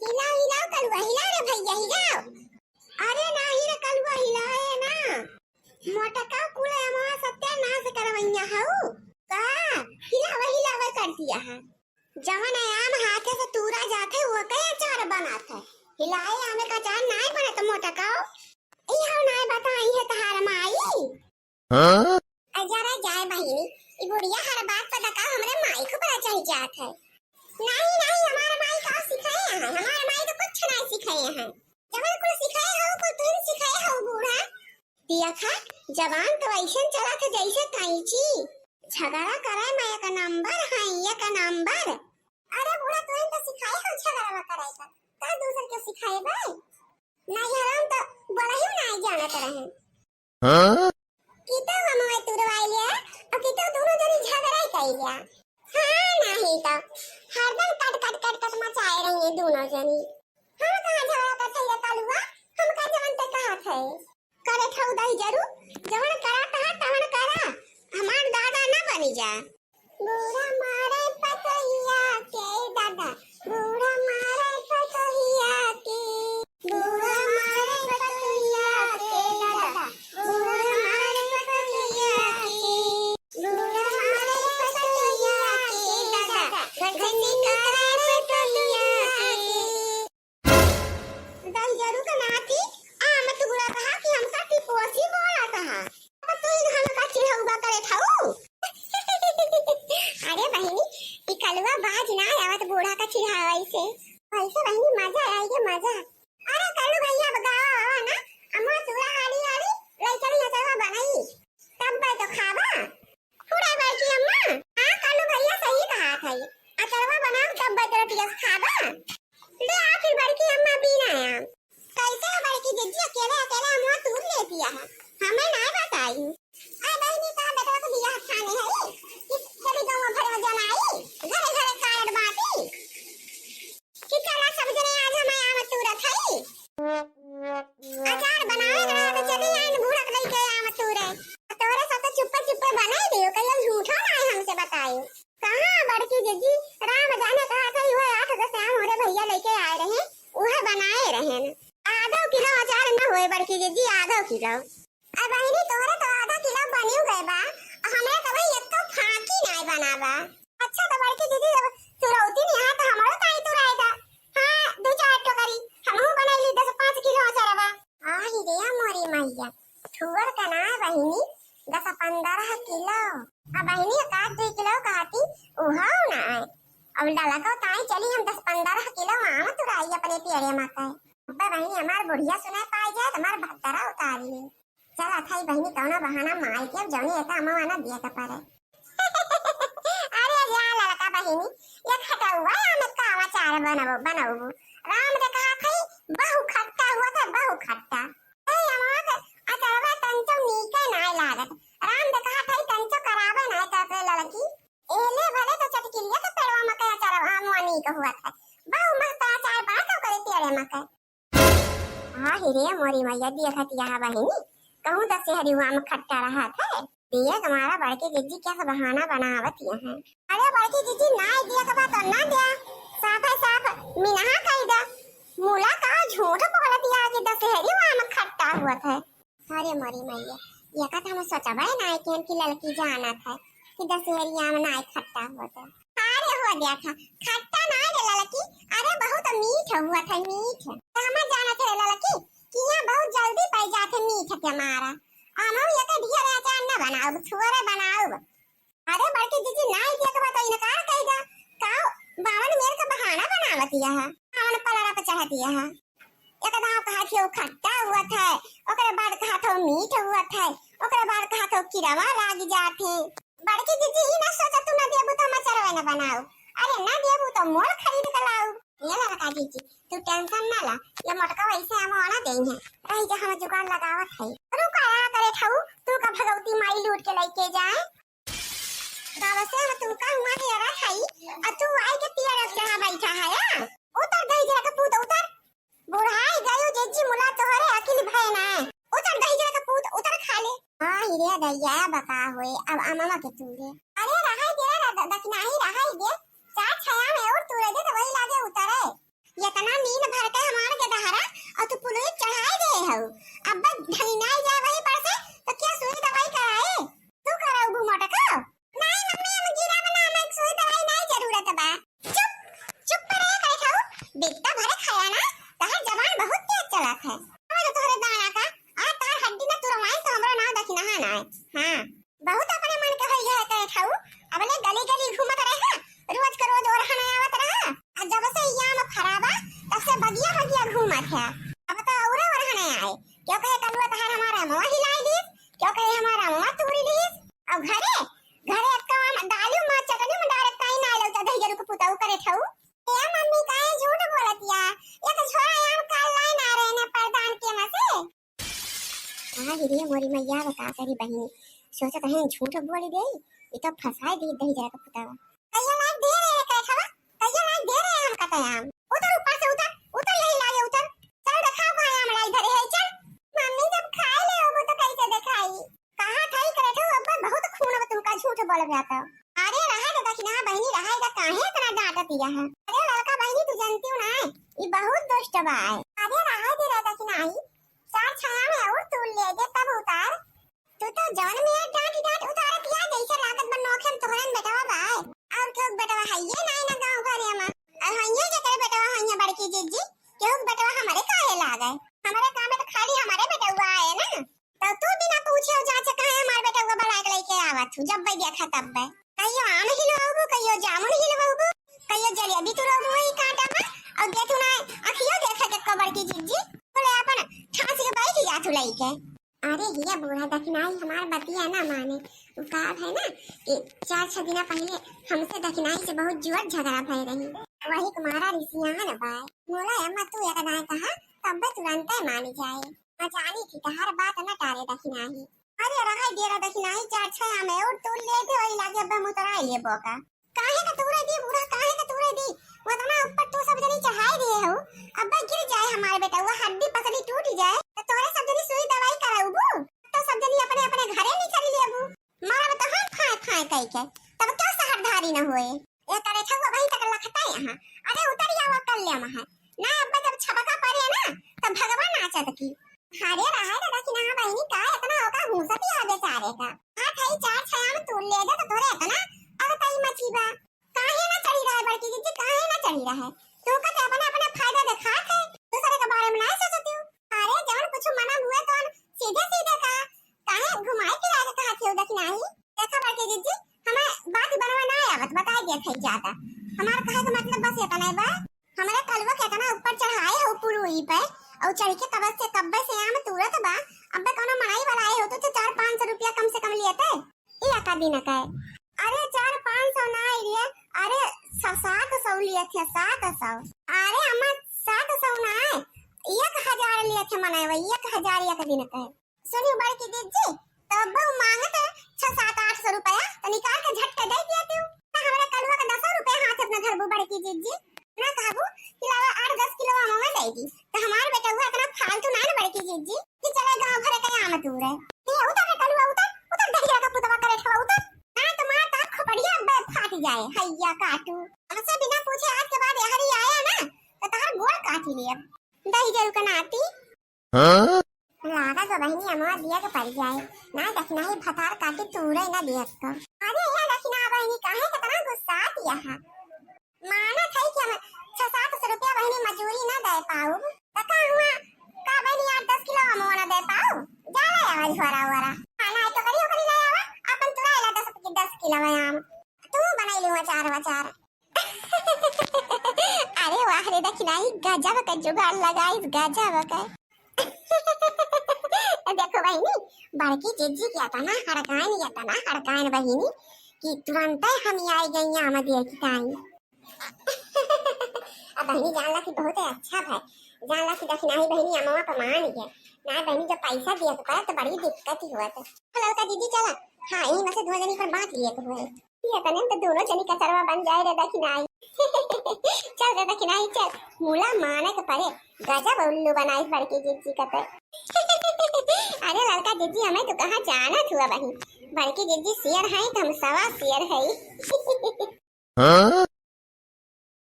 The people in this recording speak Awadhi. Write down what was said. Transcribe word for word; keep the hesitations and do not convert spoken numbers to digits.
हिलाओ, हिलाओ कलुआ, हिलाओ रे भैया, हिलाओ। अरे नाही रे कलुआ, हिलाए ना। मोटका कुल अमवा सत्यानाश करवैया हऊ। का? हिलावे, हिलावे कर दिया है। जवन आम हाथे से तूरा जात है, ओके अचार बनात है। हिलाए आमे का अचार नाय बनत मोटका। ई हऊ नाय बताई है तहार माई। हाँ? अरे जरा जाए बहिनी, ई बुढ़िया हर बात पर दका हमरे माई को पता चल जात है। नाही, नाही, हमार माई का सिखाए हैं, हमार माई तो कुछ ना सिखाए हैं। जवन कुल सिखाए हो, कुल तुम सिखाए हो बूढ़ा। देखा, जबान तो ऐसन चलत है जैसे कैंची। झगड़ा करे में एक नंबर है, एक नंबर। अरे बूढ़ा, तुम तो सिखाए हो झगड़ा में करे का, का दूसर के सिखाए बे? नहीं, हम तो बोला ही नहीं जानत रहे। हाँ? कितो हमवे तुरवाई लिया, और कितो दोनों जनी झगड़ा ही कई लिया। हाँ, नहीं तो हरदम कट, कट, कट, कट मचाए रही है दोनों जनी। हम कहाँ झगड़ा करत है ये कलुआ? हम का जवन ते कहत है? करे ठऊ दही जरू, जवन करा तहा तवन करा, हमार दादा ना बनी जा। बूढ़ा मारे पतोहिया के दादा, बूढ़ा मारे पतोहिया के, बूढ़ा मारे पतोहिया के दादा, बूढ़ा मारे पतोहिया के, बूढ़ा मारे पतोहिया के दादा, घर से निकाले पतोहिया के। दहिजरू के नाती, आम तूरा कहा कि हमका टिपोसी बोला कहा। अब तू ही हमका चिढ़ौबा करे ठाऊ। अरे बहिनी, ई कलुआ बाज ना आवत बूढ़ा का चिढ़ावै से। वैसे बहिनी मजा आई गे मजा। अरे कल्लू भैया अब गावा आवा ना, अम्मा तूरा हाली हाली लइका भी अचारवा बनाई। तब बे तो खाबा। पूरा बड़की अम्मा, हाँ, कल्लू भैया सही कहा था, अचारवा बनाओ तब बे तो रोटिया से खाबा। ले आखिर बड़की अम्मा बीना आम। कैसे हो बड़की जिज्जी, अकेले अकेले अमवा तूर लेती है, हमें ना बताई। आ बहिनी का बेटवा को बियाह ठाने है कि चली गाँव भर में जनाई, घरे घरे कार्ड बांटी कि चला सब जने आज हमें आम तूरत है। अचार बनावे के रहा तो चली आइन बूढ़ा के लइके आम तूरे। तोरे सब तो चुप्पे चुप्पे बनाई दियो, कहियो झूठो ना है हमसे बताई। कहाँ बड़की जिज्जी, राम जाने कहा था, वह आठ दस आम हमरे भैया लेके आए रहे, वह बनाए रहे न। आधो किलो अचार न होए बड़की जिज्जी, आधो किलो। अब बहिनी तोहरे तो आधा किलो बनियो गए बा, हमरे तो भाई एक तो फाकी नाय बना बा। अच्छा तो बड़की जिज्जी जब तुरौती नहीं है तो हमरो ताई तुराई दा। हाँ, दो चार टोकरी हमहू बनाई ली दस पाँच किलो अचारवा। आही रे मोरी मैया, थुअर का ना बहिनी, दस पन्द्रह किलो। अब बहिनी एक आध दो किलो कहती, उहो ना आए। अब ललको ताई चली हम दस पन्द्रह किलो आम तुराई अपने पेड़े में के। अब बहिनी हमार बुढ़िया सुनाई पाई जाए तो हमार भद्दरा उतारी ले। चल अथई बहिनी कौनो बहाना माई के अब जौनी एका अमवा ना दिए के पड़े। अरे जा ललका बहिनी, ये खटौआ आम का अचार बनबो, बनबो। राम दे कहा थई, बहु खट्टा हुआ था, बहु खट्टा। ए, अमवा के अचारवा तंचो नीके नाय लागत। राम दे कहा थई, तंचो करावे नाय करते ललकी। एले भले तो चटकिलिया के पेड़वा में के अचारवा अमवा नीक हुआ था। बहु मस्त अचार बा तो करे पेड़े में के। आही रे मोरी मैया, देखत यहाँ बहिनी, कहूँ दशहरी हुआ में खट्टा रहा था। दिया तुम्हारा बड़की जिज्जी क्या सब बहाना बनावत यहाँ। अरे बड़की जिज्जी, ना दिया के बात ना दिया, साफ है साफ, मिनहा कही दा। मुला का झूठ बोलत यहाँ कि दशहरी हुआ में खट्टा हुआ था। अरे मोरी मैया, ये का तो हम सोचबे ना कि इनकी ललकी जानत है कि दशहरी आम ना खट्टा हुआ था। अरे हुआ देखा, खट्टा ना रे ललकी, अरे बहुत मीठ हुआ था, मीठ। तो हम जानत है ललकी कि यहाँ बहुत जल्दी पाई जाते मीठ के मारा। हम ये के ढेर अचार ना बनाओ, थोड़े बनाओ। अरे बड़की जिज्जी, नाई दिया के बात इनकार कई दा। का बावन मेर का बहाना बनावत यह? बावन पलड़ा पे चढ़त यह। एक दाव कहा थे वो खट्टा हुआ था, ओकरे बाद कहा था वो मीठ हुआ था, ओकरे बाद कहा था वो किरवा लाग जात है। बड़की जिज्जी, ई ना सोचा तू ना देबू तो हम अचरवे ना बनाऊ। अरे ना देबू तो मोल खरीद के लाऊ। ये लड़का जिज्जी, तू टेंशन ना ला, ये मोटका वैसे हम आना देई है। रही जा हम जुगाड़ लगावत है। रुका रहा करे ठाऊ, तू का भगवती माई लूट के लेके जाए। गाँव से हम तुमका हुआ के रहा खाई, और तू आई के पिया रख जहाँ बैठा है, आ? उतर दही जरा के पूत, उतर। बुढ़ाई गयू जिज्जी मुला तोहरे अकिल भय ना। उतर दही जरा के पूत, उतर खा ले। हाँ, हिरे दैया बका होए, अब अमवा के तूरे। अरे रहाई दे रे, द-, दकिनाही रहाई दे। चार छया में और तूरे दे तो वही लागे उतरे। ये इतना नींद भर के हमार के दहरा और तू पुलुई चढ़ाई दे हऊ। अब बस ढंगिनाई जाए वही पर से तो क्या सुई दवाई कराए? तू कराऊ घूमट का? नहीं मम्मी, हम गिरा बना, हमें सुई दवाई नहीं जरूरत बा। चुप, चुप पर रहे करे खाऊ। बित्ता भरे खाया ना, तहार जबान बहुत तेज चलत है। हमें तो तोहरे दाना का, आ तार हड्डी ना तुरवाई तो हमरा नाव दखिनहा ना है। हाँ, बहुत अपने मन के होई है करे खाऊ। अबले गली गली घूमत रहे, रोज के रोज ओरहन आवत रहा। आ जब से याम फराबा, तब से बगिया बगिया घूमत है। अब तो औरे ओरहन आए, क्यों कहे कलुआ तहार हमारा मुँह हिलाई दीस, क्यों कहे हमारा मुँह तूरी दीस। और घरे, घरे एक काम दालू मा चटनी मा डायरेक्ट काई ना आइलो तो दहिया रुक पुताऊ करे खाऊ। ए मम्मी काहे झूठ बोलत या? एक झोरा आम काल लाई ना रहे ने परदान के मा से। कहाँ गिरी है मोरी मैया, बता करी बहिनी। सोचत है झूठ बोल दे, ये तो फंसाए दी दही जरा का पुतावा। कहियो लाग दे रहे करे खावा, कहियो लाग दे रहे हम कते आम। उतर ऊपर से उतर, उतर यही लागे उतर। चल दिखाओ कहाँ आम लाई धरे है, चल। मम्मी जब खाए ले होबो तो कैसे दिखाई? कहाँ था ही करे थे, अब बहुत खून अब तुमका झूठ बोल जाता। अरे रहा दे दखिना बहिनी, रहा दे, काहे इतना डांटत यह है? अरे लड़का बहिनी तू जानती हो ना, ये बहुत दुष्ट बा है। अरे रहा दे रे दखिना आई, चार छाया में और तू ले दे तब उतार। तू तो जौन में डांट डांट उतारत या, जैसे लागत बा नौखे में तोहरन बेटवा बा है। और ठोक बेटवा है ये नहीं ना गाँव घरे में। और हइये जेकर बेटवा हइये बड़की जिज्जी, केहू के बेटवा हमारे काहे लागे? हमारे काम में तो खाली हमारे बेटवा आए ना। तो तू बिना पूछे और जांचे काहे हमारे बेटवा बुला के लेके आवत हूँ, जब भाई देखा तब भाई। कहियो आम हिलवाबू, कहियो जामुन हिलवाबू, कहियो जलेबी तुरबू ई कांटा में, और दे तू ना अखियो देखे के को बड़की जिज्जी, बोले अपन ठास के बैठ जा तू लइके। अरे हिया बूढ़ा दखिनाई हमार बतिया ना माने। उ का है ना कि चार छह दिना पहिले हमसे दखिनाई से बहुत जोर झगड़ा भय रही। वही के मारा रिसियान बाय। मोला अम्मा तू एक दाय कहा, तब्बे तुरंते मानी जाए। मचानी थी तहार बात न टारे दखिनाई। अरे रहाई डेरा दखिनाई, चार छह आमे और तू ले दे वही लागे अब्बे मुतराई लेबो का। काहे का तूरे दी बूढ़ा, काहे का तूरे दी? वो इतना ऊपर तू सब जनी चढ़ाई दिए हो, अब्बे गिर जाए हमारे बेटा, वो हड्डी पसली टूट जाए, तो तोरे सब जनी सुई दवाई कराऊबू, तो सब जनी अपने अपने घरे निकल लेबू। मारब तो हम फाय फाय कई के, तब क्यों सहरधारी न होए? ए करे छउआ वहीं तक लखता यहाँ। अरे उतर जावा कर ले महा। ना अब्बे जब छबका पड़े ना, तब भगवान नाचत की। अरे रहा रे दखिना बहिनी का इतना होका घूसत ही है बेचारे का। हाँ खाई चार छया में तू ले दे तो तोरे इतना, अब तई मची बा। काहे ना चढ़ी रहे बड़की जिज्जी, काहे ना चढ़ी रहे? तू का ते अपना, अपना फायदा देखात है, दूसरे के बारे में ना सोचती हूँ। अरे जवन कुछ मना हुए तो सीधे सीधे का, काहे घुमाए फिराए के कहा थी दखिनाई? देखा बड़की जिज्जी, हमें बात बनवा ना आवत, बताई दिया था ज्यादा। हमार कहे का मतलब बस इतना है बा, हमारे कलवा के इतना ऊपर चढ़ाए हो पुलुई पे, और चढ़ के कबस से कब्बे से आम तूरत बा। अब्बे कोनो मड़ाई वाला आए हो तो चार पाँच सौ रुपया कम से कम लिए थे। ई एका दिन का है। अरे चार पाँच सौ ना आई रे, अरे स-, सात सौ लिए थे, सात सौ। अरे अम्मा सात सौ ना है, एक हजार लिए थे मनाए वही, एक हजार एक दिन का है। सुनियो बड़की जिज्जी, तो अब्बा मांगत है छह सात आठ सौ रुपया, तो निकाल के झटके दे दिया तू। तो हमरा कलुआ का दसो रुपया हाथ अपना धरबू बड़की जिज्जी। ना कहबू कि लावा आठ दस किलो आमवा दे दी। तो हमार बेटा हुआ इतना फालतू ना ना बड़की जिज्जी कि चले गाँव भरे के आम तूरे। ये उतर रे कलुआ उतर, उतर दहिया का पुतवा करे ठवा उतर। ना तो मार तार खोपड़िया अब्बे फाट जाए, हैया काटू। हमसे बिना पूछे आज के बाद यहरी आया ना, तो तहार गोड़ काटी लेब। दही जरू का नाती। हाँ? लागत बा बहिनी अमवा दिया के पड़ जाए। ना दखिनाही भतार काटी तूरे ना दिया तो। अरे या दखिना बहिनी काहे कितना गुस्सात यह? मानत है कि हम छह सात सौ रुपया बहिनी मजूरी ना दे पाऊ। त का हुआ? का बहिनी आठ दस किलो अमवा ना दे पाऊ? जा ले आवा झोरा वोरा। हाँ, ना तो करी ओकरी ले आवा, अपन तुरा ला दस, दस किलो आम। तू बनाई लू अचार वचार। अरे वाह रे दखिनाही, गजब के जुगाड़ लगाइस, गजब के। देखो बहिनी, बड़की जिज्जी के इतना हड़काइन, इतना हड़काइन बहिनी कि तुरंते हम आई गई आम दिए की ताई। अब बहिनी जान ला कि बहुत अच्छा भाई, जान ला कि दखिनाही बहिनी अमवा पर मान गया। ना बहिनी जब पैसा दिया तो, तो बड़ी दिक्कत ही हुआ था। ललका दीदी चला, हाँ यही में से दो जनी पर बांट लिए तो हुए। ये तने तो दोनों जनी कचरवा बन जाए रे दखिनाई। चल रे दखिनाई चल, मुला माने के परे, गजब उल्लू बनाई बड़की जिज्जी कते। अरे ललका जिज्जी हमें तो कहाँ जाना थुआ बही, बड़की जिज्जी शेर है तो हम सवा शेर है। हाँ?